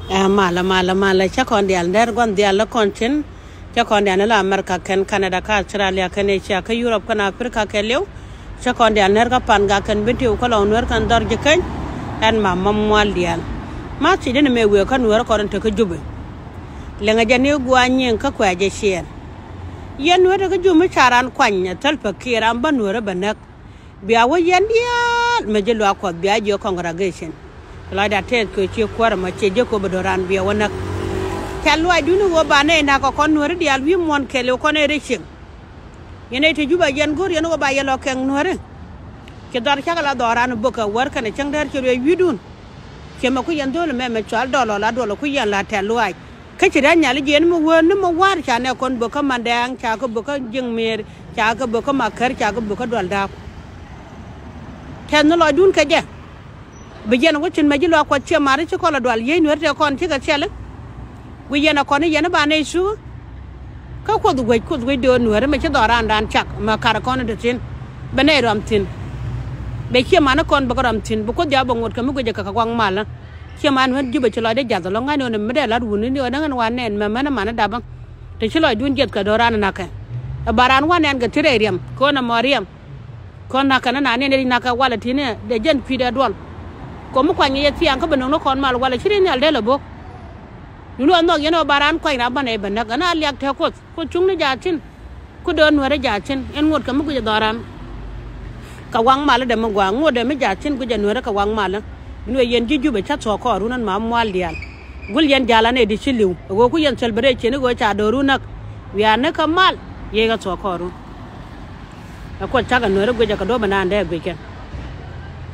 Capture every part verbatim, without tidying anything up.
Ɛ malä, malä, malä, cä kɔn diaal nɛr gua̱n diaal lä kɔn cin. Cä kɔn diaal ni la America kɛn Canada kä Australia kɛn Asia kä Europe kɛn Africa kɛɛliw. Cä kɔn diaal nɛr kä Pan Gak kɛn Bentiu kä Lɔw Nuɛr kɛn Dhɔr Ji̱ Keny. Ɛn ma ma mual diaal. Ma thiecdä ni mëë wëë kä Nuɛr kɔn in te kä Jubɛ. Liŋɛ jɛ ni gua̱a̱ nyiŋ kä kuɛ jɛ ciɛɛn. Yɛn Nuɛr te kä Jubɛ mi ca raan kuany ɛ Salva Kiir, raan bä Nuɛr bɛ näk. Bia wä yɛn diaal mɛ ji̱ luaak Kuɔth, bia jiök congratulation. Lɔcda tɛth kɛ cie kuäär ɛmɔ, cie jiäk kɛ wä bɛ do̱ran, bia wä näk. Ca luaacdun i̱ ɣöö ba nɛy na̱k kɛ kɔn Nuääri diaal wi̱i̱ muɔ̱ɔ̱n kɛɛliw kɔn ɛ rɛy cieŋ. Yɛn nɛy te Jubɛ yɛn go̱r yɛn ɣöö ba yɛ lɔ kɛŋ Nuääri. Ci dhɔr cakɛ la dhɔran bäkɛ wär kɛnɛ cäŋ däär ci ruëëc wi̱i̱dun. Ciɛ mɛ ku yɛn dho̱l ɛmɛ mɛ cual dɔl ɔ la duɔl ɔ ku yɛn la tɛ̈th luaac. Kä ci rɛ̈c Nhialic jiɛn mi wee ni mi wa̱a̱r ca nɛ kɔn bök kä Mandɛɛŋ, ca kɛ bök kä Jiɛŋ Mëër, ca kɛ bök kä Makär, ca kɛ bök kä Dual Da̱a̱p. Tɛ̈th ni lɔcdun kɛ jɛ. Bi yɛn wä cin mɛ ji̱ luaak Kuɔth, ciɛ ma̱ri ci kɔn la dual yiey Nuɛr tëë kɔn cikɛ thil i̱. Guic yɛn ɛ kɔn i̱ yɛn i̱ ba nɛy thuukä. Kä Kuoth guec, Kuoth guec döör Nuääri mɛ ci dhɔrandan cak mɛ kar kɔn i̱ te thi̱n. Bɛ nɛy rɔm thi̱n. Bɛ ciɛ man i̱ kɔn bɛ kɛ rɔm thi̱n, bi Kuoth jɔak bɛ ŋot kɛ mi guic ɛ kɛ kɛ gua̱ŋ malä. Ciɛ man wän Jubɛ ci lɔcdä jiath ɛlɔ̱ŋ ŋa̱cni ɣän mi dee la̱t wutni ni ɣän ɛ ɣän wa nɛn mɛ män ɛ man ɛ dapä. Te ci lɔcdun jiɛth kɛ do̱ran ɛ na̱kɛ. Ɛ ba raan wa nɛn kɛ ti rɛy riɛm kɛ ɣän ɛ mɔ riɛm. Kɔn na̱kɛ ni nani ni ric na̱kɛ walɛ ti̱ni dee jɛn kui̱dɛ duɔl. Kɔ mi kuany yɛ thiaŋ kä bɛ no̱ŋ ni kɔn mal walɛ ci ric nhial dee lɛ bo̱k. Duni ɣän nhɔk yɛn ɣöö ba raan kuany raan banɛ bɛ näk ɛn a liak te Kuoth. Kuoth cuŋni jaathin. Ku döör Nuääri jaathin ɛn ŋot kɛ mi guic ɛ dhɔran. Kɛ waŋ malä dee mi gua̱a̱ŋ ŋot dee mi jaathin guic ɛ Nuääri kɛ waŋ malä. Duni ɣöö yɛn ji̱ Jubɛ cä thuɔɔk kɔɔrun ɛn ma mual diaal. Gul yɛn jalanɛ di ci li̱w ɛ ɣöö ku yɛn celebrate cieni ɣöö ca dööru näk. Wiaa ni kä mal yiey kä thuɔɔk kɔɔrun. Ɛ Kuoth cakɛ Nuääri guic ɛ kɛ duɔ̱p ɛnan dee guic kɛn.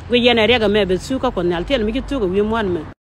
Guic yɛn ɛ riɛk ɛmɛ bɛ thuuk kä Kuɔth Nhial thil mi ci thuuk ɛ wi̱i̱ muɔ̱ɔ̱n mɛ.